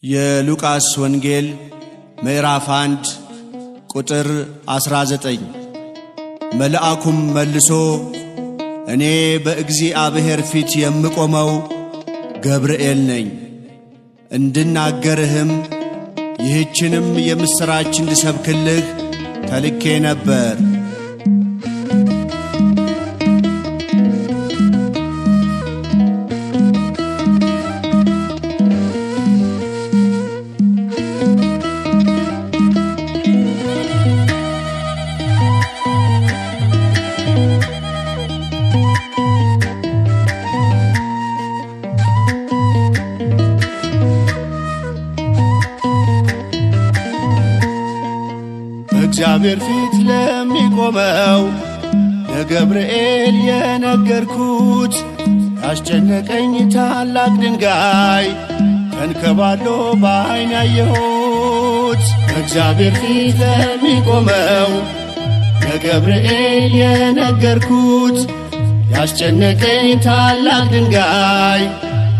የሉቃስ ወንጌል ምዕራፍ 1 ቁጥር 19። መልአኩም መልሶ እኔ በእግዚአብሔር ፊት የምቆመው ገብርኤል ነኝ፣ እንድናገርህም ይህችንም የምሥራች እንድሰብክልህ ተልኬ ነበር። በእግዚአብሔር ፊት ለሚቆመው ለገብርኤል የነገርኩት ያስጨነቀኝ ታላቅ ድንጋይ ተንከባሎ በዓይን ያየሁት። በእግዚአብሔር ፊት ለሚቆመው ለገብርኤል የነገርኩት ያስጨነቀኝ ታላቅ ድንጋይ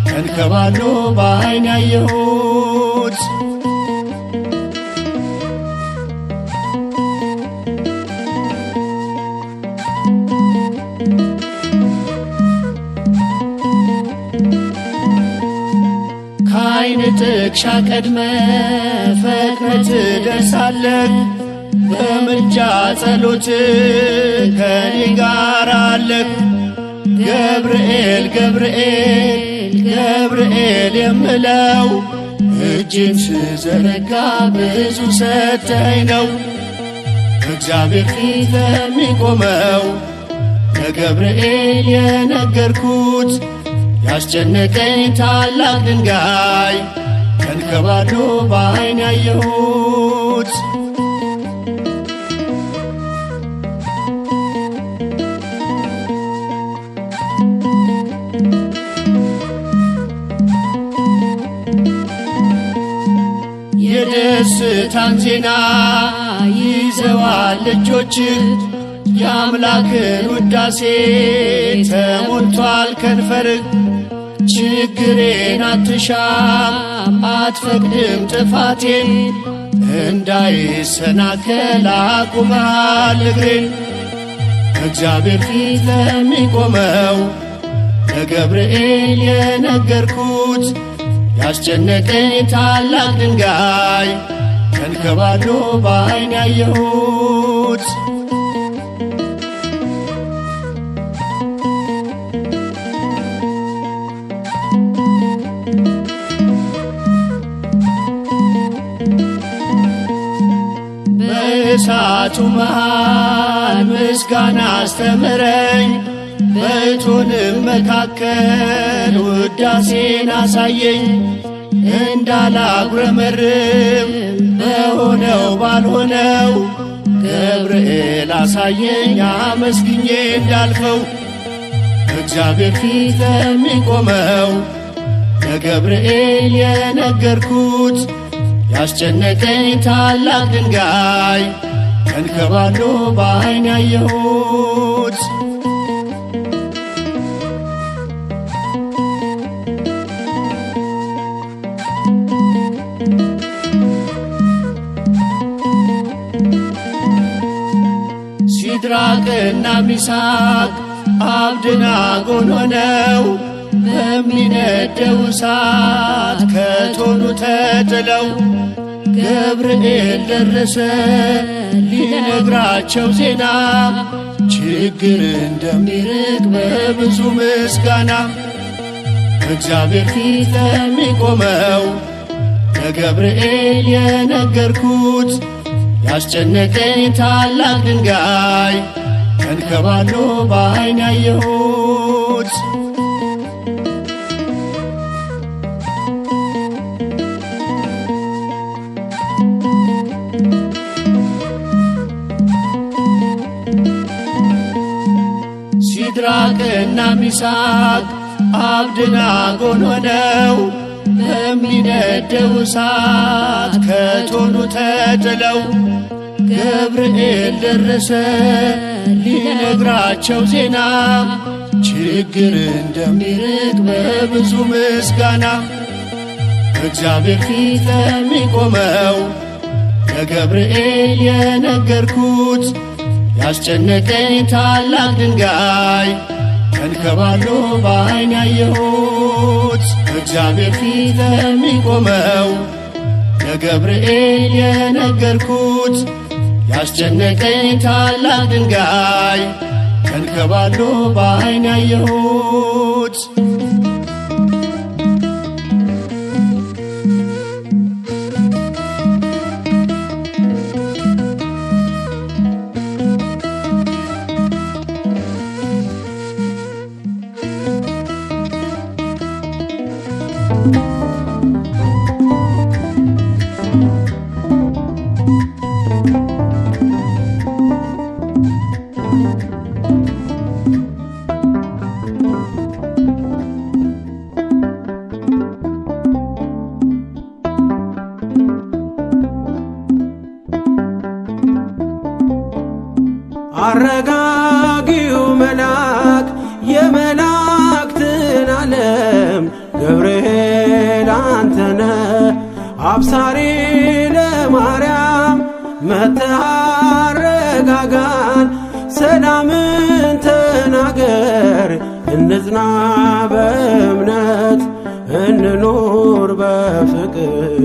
ተንከባሎ በዓይን ያየሁት። ከዓይን ጥቅሻ ቀድመ ፈጥነ ትደርሳለህ፣ በምልጃ ጸሎት ከኔ ጋር አለህ። ገብርኤል ገብርኤል ገብርኤል የምለው እጅን ስዘረጋ ብዙ ሰጠኝ ነው። እግዚአብሔር ፊት ለሚቆመው ለገብርኤል የነገርኩት ያስጨነቀኝ ታላቅ ድንጋይ ተንከባሎ በዓይን ያየሁት። የደስታን ዜና ይዘዋል እጆችህ፣ የአምላክን ውዳሴ ተሞልቷል ከንፈርህ። ችግሬን አትሻም አትፈቅድም ጥፋቴን፣ እንዳይሰናከል አቁመሃል እግሬን። እግዚአብሔር ፊት ለሚቆመው ለገብርኤል የነገርኩት ያስጨነቀኝ ታላቅ ድንጋይ ተንከባሎ በዓይን ያየሁት። በእሳቱ መሃል ምስጋና አስተምረኝ፣ በእቶንም መካከል ውዳሴን አሳየኝ። እንዳላጉረመርም በሆነው ባልሆነው ገብርኤል አሳየኝ አመስግኜ እንዳልፈው። እግዚአብሔር ፊት ለሚቆመው ለገብርኤል የነገርኩት ያስጨነቀኝ ታላቅ ድንጋይ ተንከባሎ በዓይን ያየሁት። ሲድራቅና ሚሳቅ አብደናጎን ሆነው በሚነደው እሳት ከቶኑ ተጥለው ገብርኤል ደረሰ ሊነግራቸው ዜና ችግር እንደሚርቅ በብዙ ምስጋና። እግዚአብሔር ፊት ለሚቆመው ለገብርኤል የነገርኩት ያስጨነቀኝ ታላቅ ድንጋይ ተንከባሎ በዓይን ያየሁት። ሲድራቅና ሚሳቅ አብደናጎን ሆነው በሚነደው እሳት ከቶኑ ተጥለው ገብርኤል ደረሰ ሊነግራቸው ዜና ችግር እንደሚርቅ በብዙ ምስጋና። እግዚአብሔር ፊት ለሚቆመው ለገብርኤል የነገርኩት ያስጨነቀኝ ታላቅ ድንጋይ ተንከባሎ በዓይን ያየሁት። እግዚአብሔር ፊት ለሚቆመው ለገብርኤል የነገርኩት ያስጨነቀኝ ታላቅ ድንጋይ ተንከባሎ በዓይን ያየሁት። አረጋጊው መልአክ የመላእክትን ዓለም ገብርኤል አንተነ አብሳሪ ለማርያም መጥተህ አረጋጋን፣ ሰላምን ተናገር፣ እንጽና በእምነት እንኑር በፍቅር።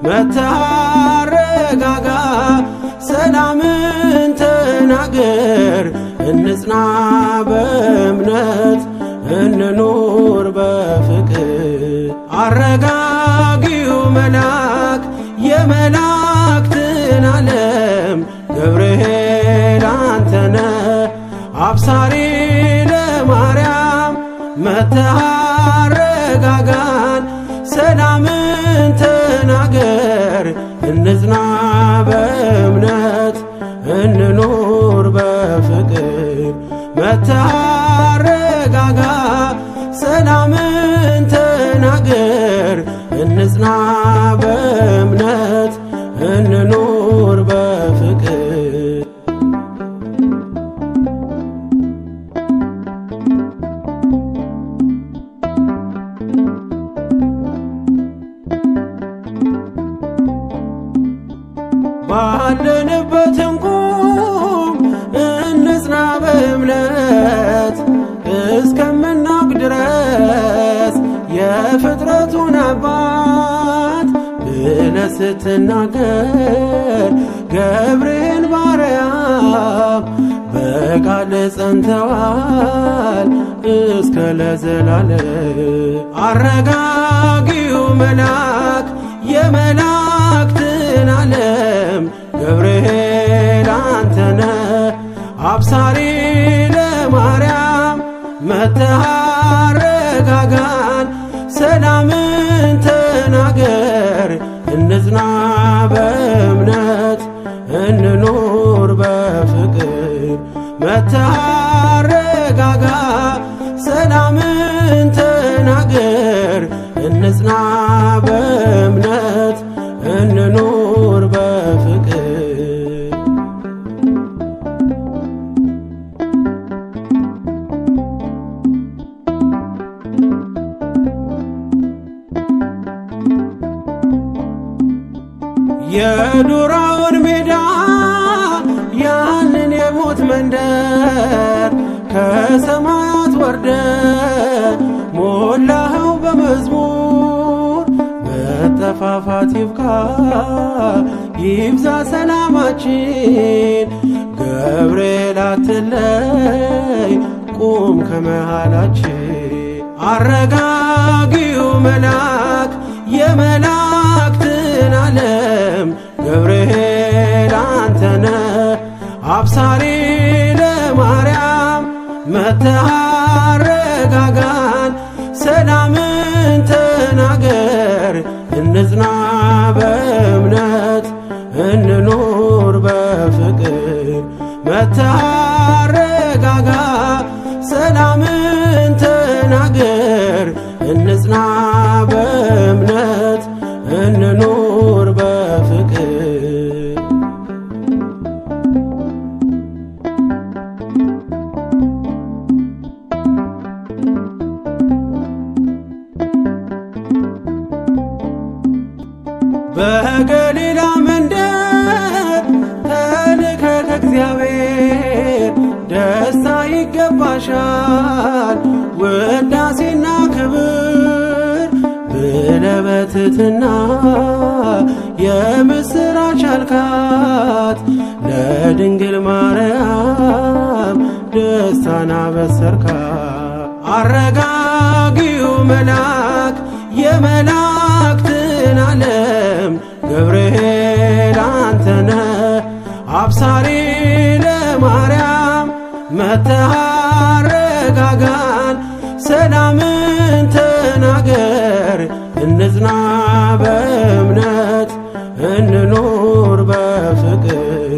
መጥተህ አረጋጋ፣ ሰላምን ተናገር፣ እንጽና በእምነት እንኑር በፍቅር። አረጋጊው መልአክ የመላእክትን ዓለም ገብርኤል አንተነ አብሳሪ ለማርያም መጥተህ አረጋጋን፣ ሰላምን ተናገር፣ እንጽና በእምነት እንኑር በፍቅር። መጥተህ አረጋጋ፣ ሰላምን ተናገር፣ እንጽና በእምነት እንኑር በፍቅር። ባለንበት እንቁም እንጽና በእምነት እስከምናውቅ ድረስ የፍጥረቱን አባት ብለህ ስትናገር ገብርኤል ባርያም በቃል ጸንተዋል እስከ ለዘላለም። አረጋጊው መልአክ የመላእክትን ዓለም ገብርኤል አንተነ አብሳሪ ለማርያም መጥተህ አረጋጋን፣ ሰላምን ተናገር፣ እንጽና በእምነት እንኑር በፍቅር። መጥተህ አረጋጋ፣ ሰላምን ተናገር፣ እንጽና በእምነት እንኑር በፍቅር። የዱራውን ሜዳ ያንን የሞት መንደር ከሰማያት ወርደ ሞላኸው በመዝሙር። መጠፋፋት ይብቃ ይብዛ ሰላማችን፣ ገብርኤል አትለይ ቁም ከመሃላችን። አረጋጊው መልአክ የመላእክትን ዓለም ገብርኤል አንተነ አብሳሪ ለማርያም መጥተህ አረጋጋን፣ ሰላምን ተናገር፣ እንጽና በእምነት እንኑር በፍቅር። መጥተህ አረጋጋ፣ ሰላምን ተናገር፣ እንጽና በእምነት እንኑር በፍቅር። በገሊላ መንደር ተልከ ከእግዚአብሔር ደስታ ይገባሻል ውዳሴና ክብር ብለህ በትሕትና የምስራች አልካት ለድንግል ማርያም ደስታን አበሰርካት። አረጋጊው መልአክ የመላእክትን ዓለም ገብርኤል አንተነ አብሳሪ ለማርያም መጥተህ አረጋጋን ሰላምን ተናገር እንጽና በእምነት እንኑር በፍቅር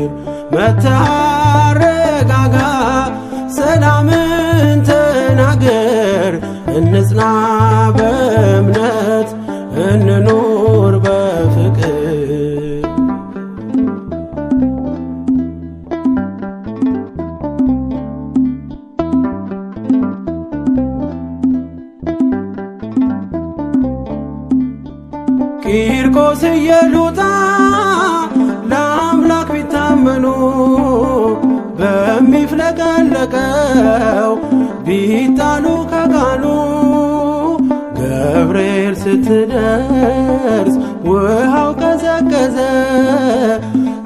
መጥተህ አረጋጋ ሰላምን ተናገር እንጽና በእምነት እንኑር በፍቅር። ቂርቆስ ኢየሉጣ ለአምላክ ቢታመኑ በሚፍለቀለቀው ቢጣሉ ከጋኑ ገብርኤል ስትደርስ ውሃው ቀዘቀዘ።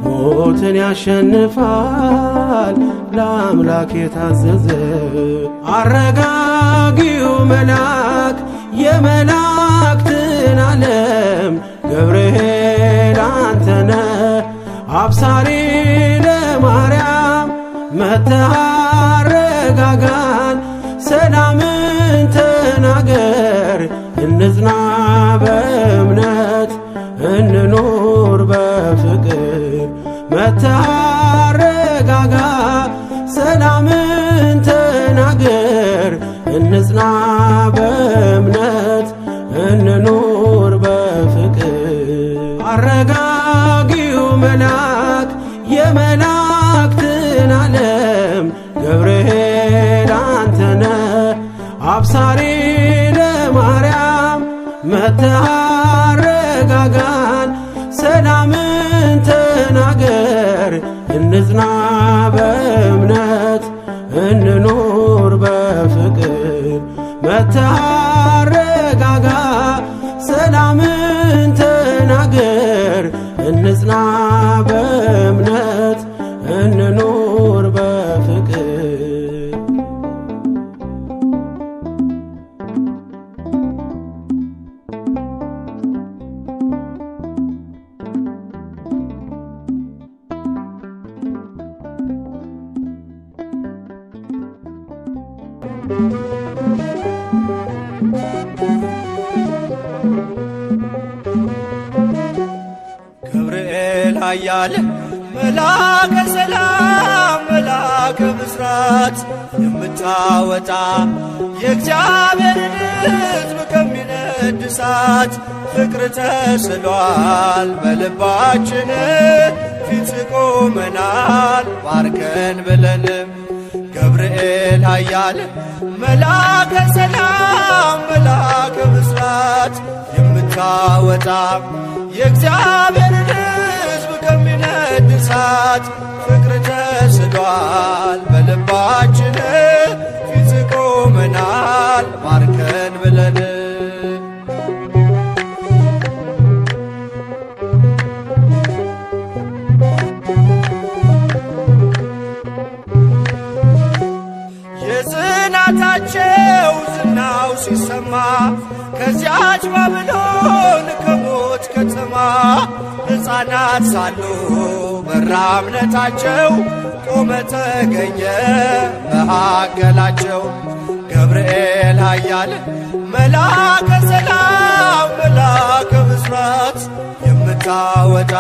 ሞትን ያሸንፋል ለአምላክ የታዘዘ። አረጋጊው መልአክ የመላእክትን ዓለም ገብርኤል አንተነ አብሳሪ ለማርያም መጥተህ አረጋጋን ሰላምን ተናገር እንጽና በእምነት እንኑር በፍቅር መጥተህ አረጋጋ ሰላምን ተናገር እንጽና በእምነት እንኑር በፍቅር። አረጋጊው መልአክ የመላእክትን ዓለም ገብርኤል አንተነ አብሳሪ ለማርያም መጥተህ አረጋጋን ሰላምን ተናገር እንጽና በእምነት እንኑር በፍቅር መጥተህ አረጋጋ ሰላምን ተናገር እንጽና በእምነት እንኑር በፍቅር። ገብርኤል ኃያል መልአከ ሰላም መልአከ ብስራት የምታወጣ የእግዚአብሔርን ሕዝብ ከሚነድ እሳት ፍቅር ተስሏል በልባችን ፊት ቆመናል ባርከን ብለንም። ገብርኤል ኃያል መልአከ ሰላም መልአከ ብስራት የምታወጣ የእግዚአብሔርን ሕዝብ ከሚነድ እሳት ፍቅር ተስሏል በልባችን ፊት ቆመናል ባርከን ብለን። የጽናታቸው ዝናው ሲሰማ ከዚያች ባብሎን ከሞት ከተማ ሕፃናት ሳሉ በራ እምነታቸው ቆመ ተገኘ መካከላቸው። ገብርኤል ኃያል መልአከ ሰላም መልአከ ብስራት የምታወጣ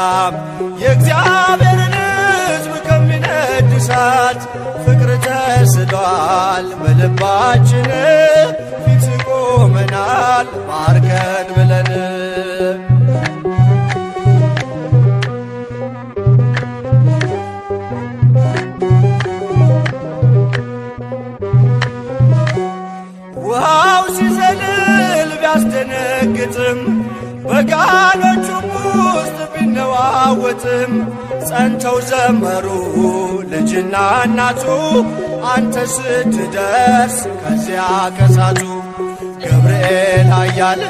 የእግዚአብሔርን ሕዝብ ከሚነድ እሳት ፍቅር ተስሏል በልባችን ፊት ቆመናል ባርከን ብለን። ውሃው ሲዘልል ቢያስደነግጥም በጋኖቹም ግጥም ጸንተው ዘመሩ ልጅና እናቱ አንተ ስትደርስ ከዚያ ከሳቱ። ገብርኤል ኃያል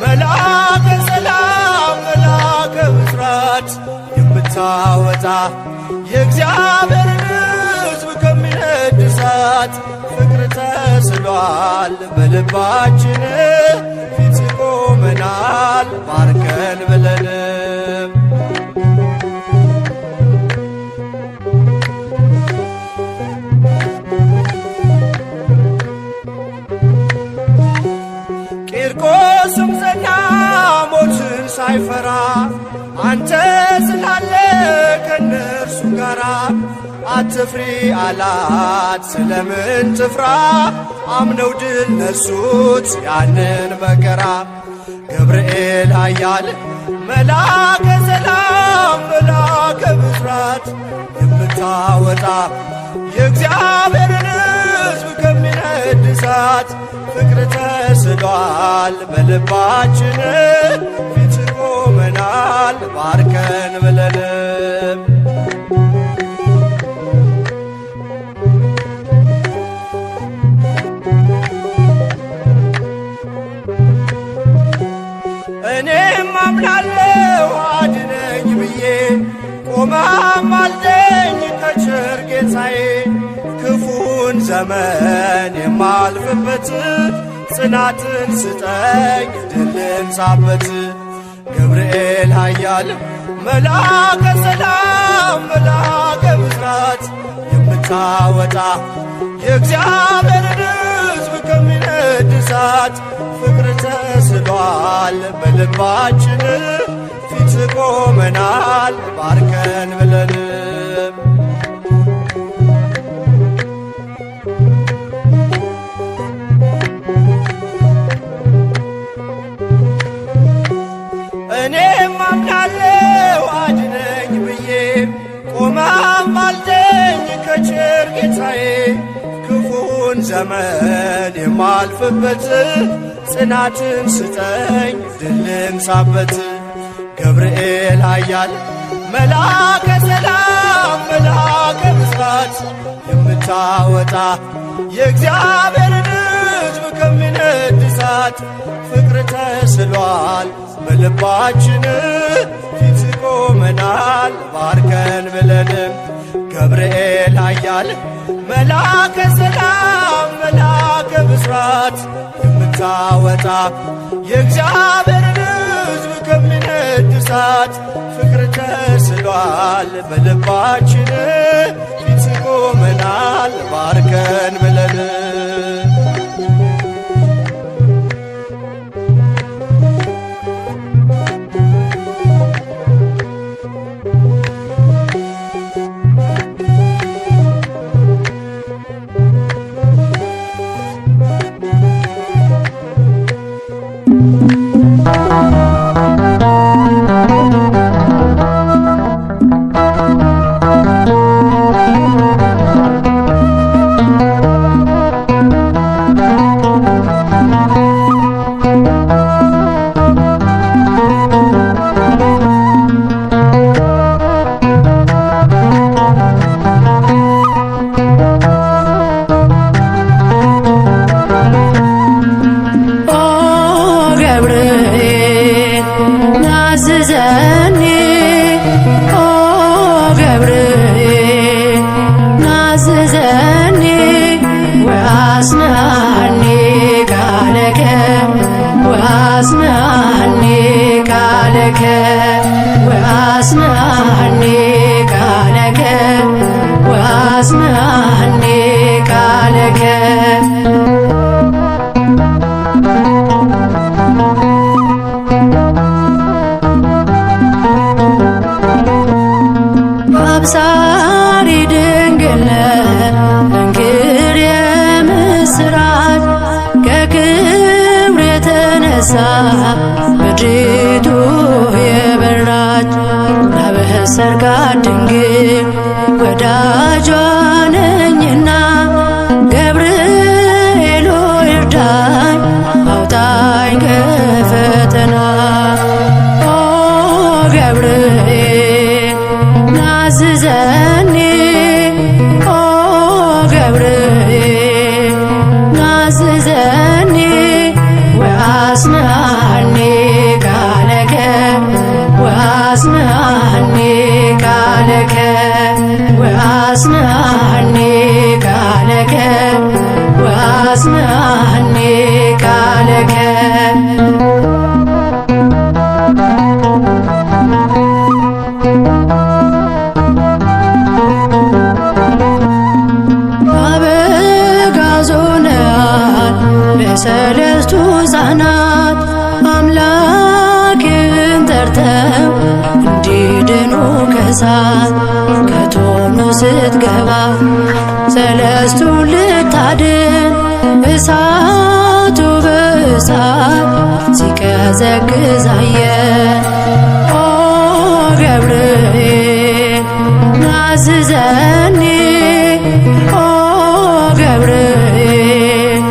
መልአከ ሰላም መልአከ ብስራት የምታወጣ የእግዚአብሔርን ሕዝብ ከሚነድ እሳት ፍቅር ተስሏል በልባችን ፊት ቆመናል ባርከን ብለንም። ቂርቆስም ጸና ሞትን ሳይፈራ አንተ ስላለ ከእነርሱ ጋራ አትፍሪ አላት ስለምን ትፍራ አምነው ድል ነሱት ያንን መከራ። ገብርኤል ኃያል መልአከ ሰላም መልአከ ብስራት የምታወጣ የእግዚአብሔርን ሕዝብ ከሚነድ እሳት ፍቅር ተስሏል በልባችን ፊት ቆመናል ባርከን ብለንም። እኔም አምናለሁ አድነኝ ብዬ ቆመም አልደኝ ከቸር ጌታዬ ክፉን ዘመን የማልፍበት ጽናትን ስጠኝ ድል ልንሳበት። ገብርኤል ኃያል መልአከ ሰላም መልአከ ብስራት የምታወጣ የእግዚአብሔርን ሕዝብ ከሚነድ እሳት ፍቅር ተስሏል በልባችን ፊት ቆመናል ባርከን ብለን። እኔም አምናለሁ አድነኝ ብዬ ቆመም አልደኝ ከቸር ጌታዬ ክፉን ዘመን የማልፍበት ጽናትን ስጠኝ ድል ልንሳበት። ገብርኤል ኃያል መልአከ ሰላም መልአከ ብስራት የምታወጣ የእግዚአብሔርን ሕዝብ ከሚነድ እሳት ፍቅር ተስሏል በልባችን ፊት ቆመናል ባርከን ብለንም። ገብርኤል ኃያል መልአከ ሰላም መልአከ ብስራት የምታወጣ የእግዚአብሔርን ሕዝብ ከሚነድ እሳት ፍቅር ተስሏል በልባችን ፊት ቆመናል ባርከን ብለን። ኦ ገብርኤል ናዝዘኒ፣ ኦ ገብርኤል ናዝዘኒ ወአጽንዓኒ ቃለከ፣ ወአጽንዓኒ ቃለከ፣ ወአጽንዓኒ ቃለከ፣ ወአጽንዓኒ ቃለከ። አብሳሪ ድንግል እንግር የምስራች ከክብር የተነሳ ምድሪቱ የበራች ላበሰርካት ድንግል ወዳጇ ነኝና ገብርኤል ሆይ እርዳኝ አውጣኝ ከፈተና። ኦ ገብርኤል ናዝዘኒ ኦ ገብርኤል ናዝዘኒ ወአስምዐኒ ቃለከ ወአስምዐኒ ቃለከ ወአስምዐኒ ቃለከ ወአስምዐኒ ቃለከ። አበጋዞነሃል በሰለስቱ ሕፃናት አምላክን ጠርተው እንዲድኑ ከእሳት ከቶኑ ስትገባ ሰለስቱ ልታድን እሳቱ በእሳት ሲቀዘቅዝ አየን። ኦ ገብርኤል ናዝዘኒ ኦ ገብርኤል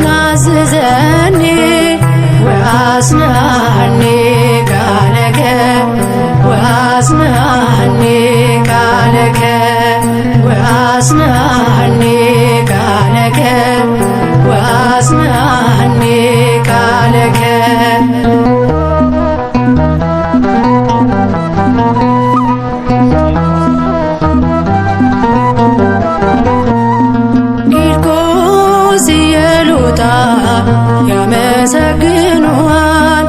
ናዝዘኒ ወአስምዐኒ ቃለከ ወአስምዐኒ ቃለከ ወአስምዐኒ ቃለከ ወአስምዐኒ ቃለከ። ቂርቆስ ኢየሉጣ ያመሰግኑሃል፣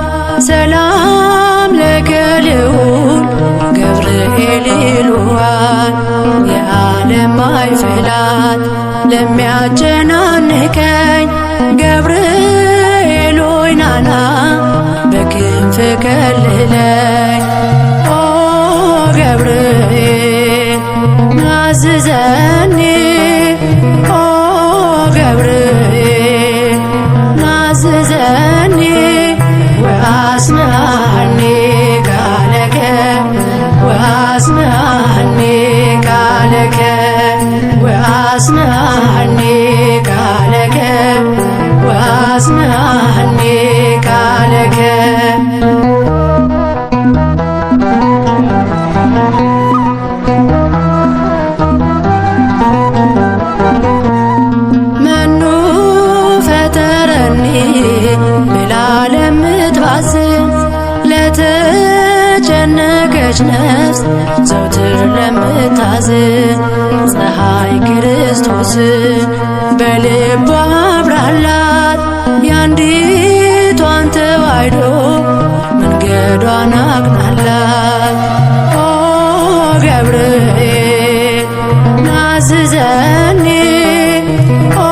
ሰላም ለከ ልዑል ገብርኤል ይሉሃል። የዓለም ማይፈላት ለሚያጨናንቀኝ ገብርኤል ሆይ ናና በክንፍ ከልለኝ። ኦ ገብርኤል ናዝዘኒ ኦ ገብርኤል ናዝዘኒ ወአስምዐኒ ቃለከ ወአስምዐኒ ቃለከ ወአስምዐኒ ቃለከ ወአስምዐኒ ቃለከ። መኑ ፈጠረኒ ብላ ለምትባዝን ለተጨነቀች ነፍስ ዘውትር ለምታዝን ፀሐይ ክርስቶስን በልቧ አብራላት የአንዲቷን ተዋሕዶ መንገዷን አቅናላት። ኦ ገብርኤል ናዝዘኒ ኦ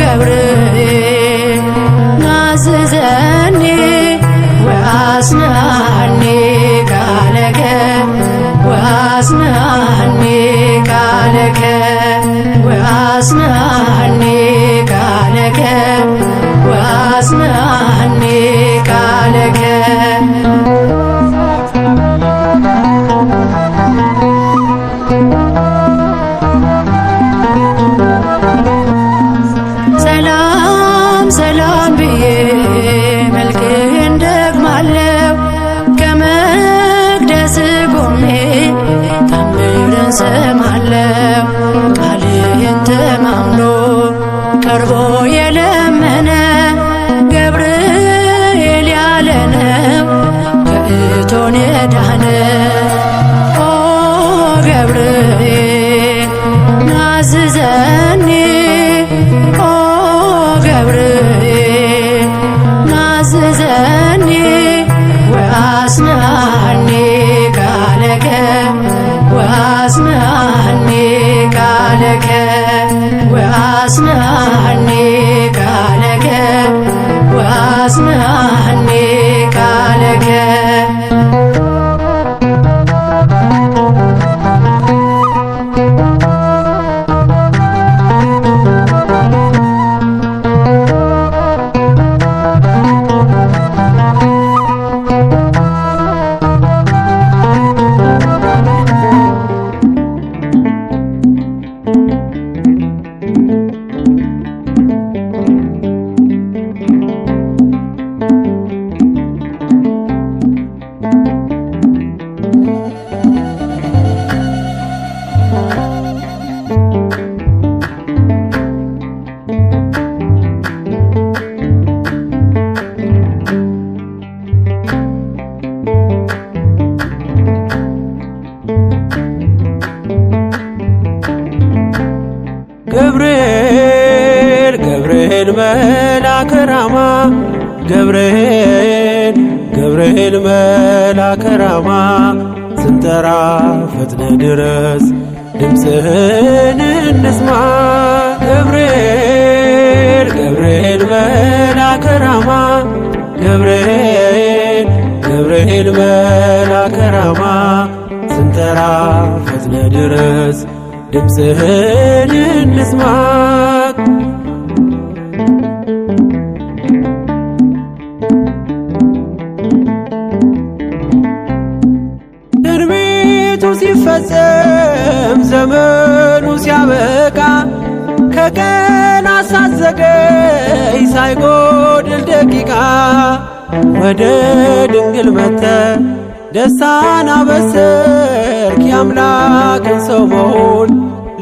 ገብርኤል ናዝዘኒ ወአስምዐኒ ቃለከ ወአስምዐኒ ቃለከ ወአስምዐኒ ቃለከ ወአስምዐኒ ቃለከ። ሰላም ሰላም ብዬ መልክህን ደግማለሁ ከመቅደስ ቆሜ ታምርን ሰማለሁ። ቃልህን ተማምኖ ቀርቦ የለመነ ገብርኤል ያለነው ከእቶን የዳነ። ኦ ገብርኤል ናዝዘኒ ኦ ገብርኤል ናዝዘኒ ወአስምዐኒ ቃለከ ወአስምዐኒ ቃለከ ወአስምዐኒ ቃለከ ወአስምዐኒ ቃለከ። ገብርኤል ገብርኤል መልአከ ራማ ስንጠራ ፈጥነ ድረስ ድምፅህን እንስማ። ገብርኤል ገብርኤል መልአከ ራማ ገብርኤል ገብርኤል መልአከ ራማ ስንጠራ ፈጥነ ድረስ ድምፅህን እንስማ። ትንቢቱ ሲፈጸም ዘመኑ ሲያበቃ ከቀናት ሳትዘገይ ሳይጎድል ደቂቃ ወደ ድንግል መጥተ ደስታን አበሰርክ የአምላክን ሰው መሆን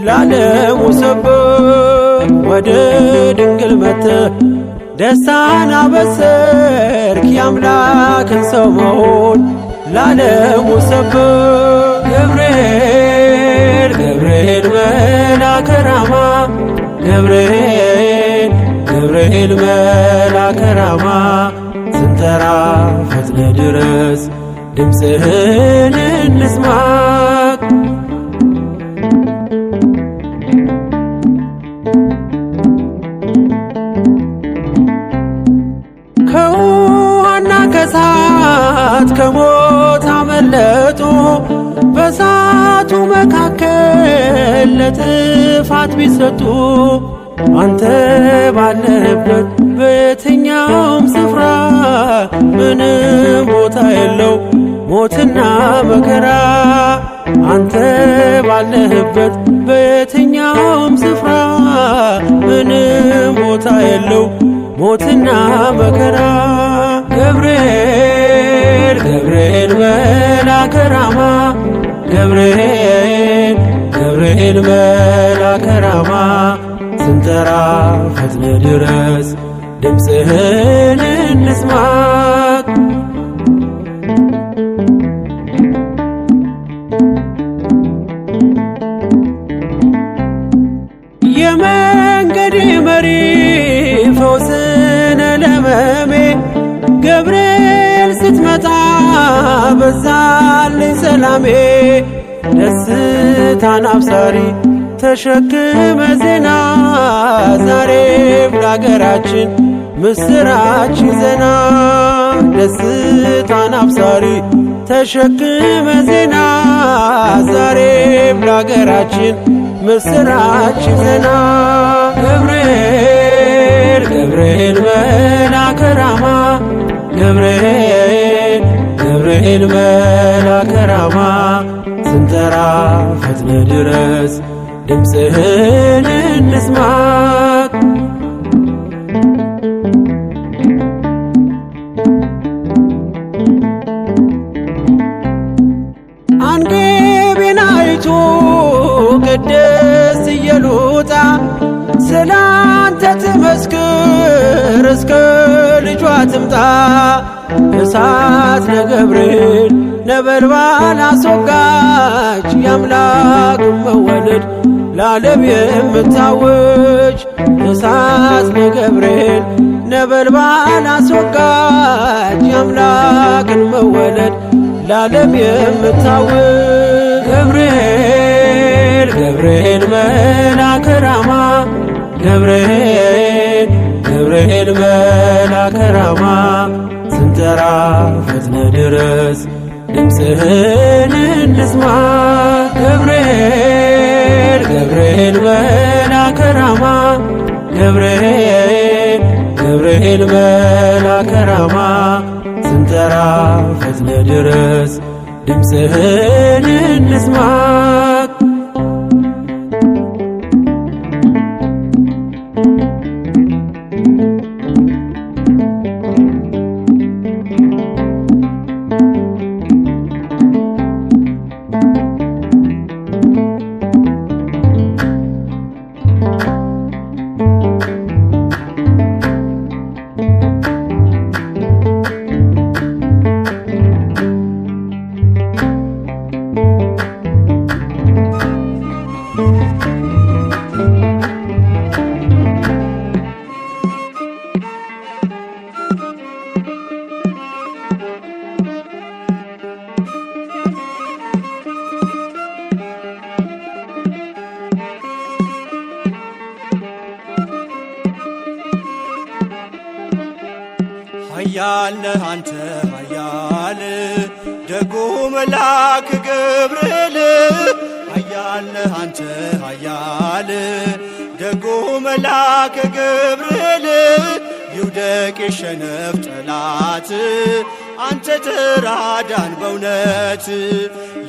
ለዓለሙ ሰበክ። ወደ ድንግል መጥተ ደስታን አበሰርክ የአምላክን ሰው መሆን ለዓለሙ ሰበክ። ገብርኤል ገብርኤል መልአከ ራማ ገብርኤል ገብርኤል መልአከ ራማ ስንጠራ ፈጥነ ድረስ ድምፅህን እንስማ። ከውሃና ከእሳት ከሞት አመለጡ በእሳቱ መካከል ለጥፋት ቢሰጡ አንተ ባለህበት በየትኛውም ስፍራ ምንም ቦታ የለው ሞትና መከራ። አንተ ባለህበት በየትኛውም ስፍራ ምንም ቦታ የለው ሞትና መከራ። ገብርኤል ገብርኤል መልአከ ራማ ገብርኤል ገብርኤል መልአከ ራማ ስንጠራ ፈጥነ ድረስ ድምፅህን እንስማ። የመንገድ መሪ ፈውስነ ለመሜ ገብርኤል ስትመጣ በዛልኝ ሰላሜ። ደስታን አብሳሪ ተሸክመ ዜና ዛሬም ለአገራችን ምስራች ዜና። ደስታን አብሳሪ ተሸክመ ዜና ዛሬም ለአገራችን ምስራች ዜና። ገብርኤል ገብርኤል መልአከ ራማ ገብርኤል ገብርኤል መልአከ ራማ ስንጠራ ፈጥነ ድረስ ድምፅህን እንስማ። አንጌቤናይቱ ቅድስት ኢየሉጣ ስላንተ ትመስክር እስከ ልጇ ትምጣ። እሳት ለገብርኤል ነበልባል አስወጋች የአምላክ መወለድ ለዓለም የምታውጅ። እሳት ለገብርኤል ነበልባል አስወጋች የአምላክን መወለድ ለዓለም የምታውጅ። ገብርኤል ገብርኤል መልአከ ራማ ገብርኤል ገብርኤል መልአከ ራማ ስንጠራ ፈጥነ ድረስ ድምፅህን እንስማ። ገብርኤል ገብርኤል መልአከ ራማ ገብርኤል ገብርኤል መልአከ ራማ ስንጠራ ፈጥነ ድረስ ድምፅህን እንስማ። ኃያል ነህ አንተ ኃያል ደጉ መልአክ ገብርኤል ኃያል ነህ አንተ ኃያል ደጉ መልአክ ገብርኤል ይውደቅ ይሸነፍ ጠላት አንተ ተራዳን በእውነት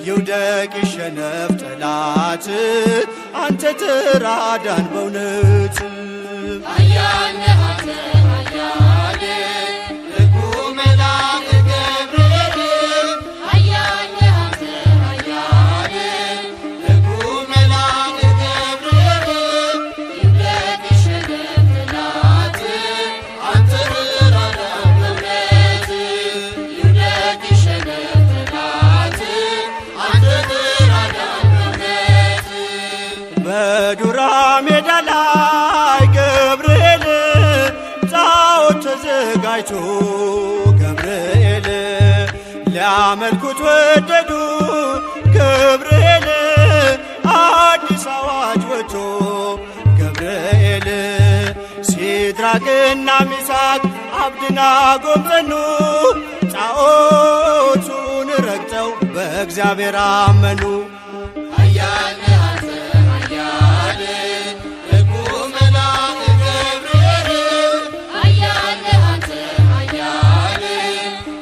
ይውደቅ ይሸነፍ ጠላት አንተ ተራዳን በእውነት ኃያል ነህ አንተ ኃያል ደጉ መልአክ ገብርኤል ኃያል ነህ አንተ ኃያል ደጉ መልአክ ገብርኤል ይውደቅ ይሸነፍ ጠላት አንተ ተራዳን በእውነት ይውደቅ ይሸነፍ ጠላት አንተ ተራዳን በእውነት። በዱራ ሜዳ ላይ ገብርኤል ጣዖት ተዘጋጅቶ ገብርኤል ሊያመልኩት ወደዱ ገብርኤል አዲስ አዋጅ ወጥቶ ገብርኤል ሲድራቅና ሚሳቅ አብድናጎም ጸኑ ጣዖቱን ረግጠው በእግዚአብሔር አመኑ። ኃያል ነህ አንተ ኃያል ደጉ መልአክ ገብርኤል ኃያል ነህ አንተ ኃያል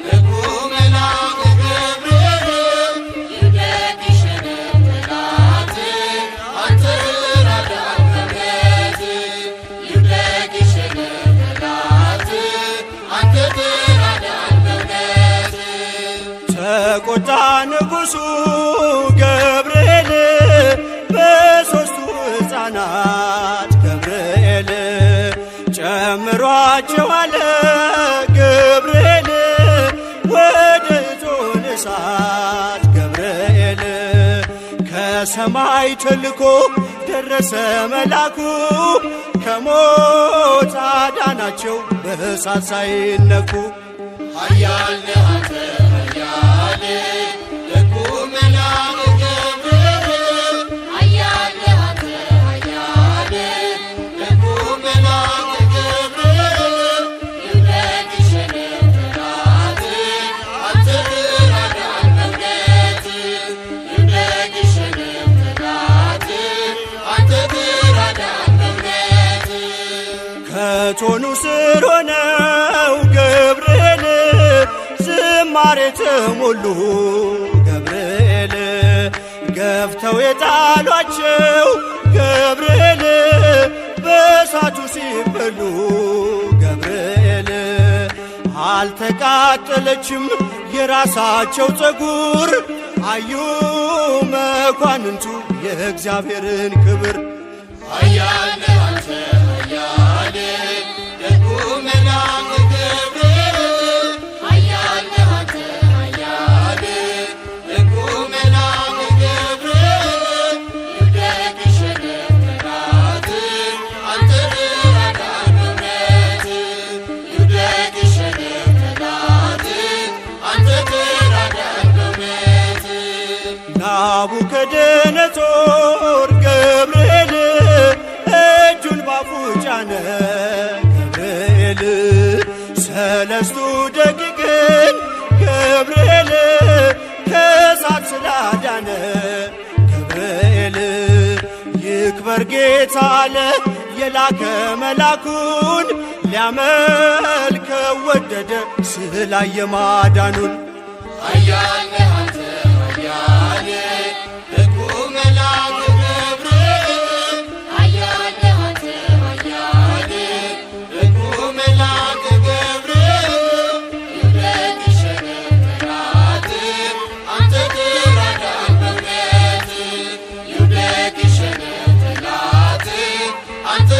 ደጉ መልአክ ገብርኤል ይውደቅ ይሸነፍ ጠላት አንተ ተራዳን በእውነት ይውደቅ ይሸነፍ ጠላት አንተ ተራዳን በእውነት። ተቆጣ ንጉሡ ገብርኤል በሦስቱ ሕፃናት ገብርኤል ጨምሯቸው አለ ገብርኤል ወደ እቶነ እሳት ገብርኤል ከሰማይ ተልኮ ደረሰ መላኩ ከሞት አዳናቸው በእሳት ሳይነኩ። ኃያል ነህ አንተ ኃያል ደጉ መልአክ ገብርኤል ኃያል ነህ አንተ ኃያል ደጉ መልአክ ገብርኤል ይውደቅ ይሸነፍ ጠላት አንተ ተራዳን በእውነት ይውደቅ ይሸነፍ ጠላት አንተ ተራዳን በእውነት። ከቶኑ ስር ሆነው ገብርኤል ዝማሬ ተሞሉ ገብርኤል ገፍተው የጣሏቸው ገብርኤል በእሳቱ ሲበሉ ገብርኤል አልተቃጠለችም የራሳቸው ፀጉር አዩ መኳንንቱ የእግዚአብሔርን ክብር። ኃያል ነህ አንተ ኃያል ደጉ መልአክ ገብርኤል ኃያል ነህ አንተ ኃያል ደጉ መልአክ ገብርኤል ይውደቅ ይሸነፍ ጠላት አንተ ተራዳን በእውነት ይውደቅ ይሸነፍ ጠላት አንተ ተራዳን በእውነት። ናቡከደነጾር ገብርኤል እጁን ባፉ ጫነ ገብርኤል ሰለስቱ ደቂቅን ገብርኤል ከእሳት ስላዳነ ገብርኤል ይክበር ጌታ አለ የላከ መላኩን ሊያመልከው ወደደ ስላየ ማዳኑን። ኃያል ነህ አንተ ኃያል ደጉ መልአክ ገብርኤል ኃያል ነህ አንተ ኃያል ደጉ መልአክ ገብርኤል ይውደቅ ይሸነፍ ጠላት አንተ ተራዳን በእውነት ይውደቅ ይሸነፍ ጠላት አንተ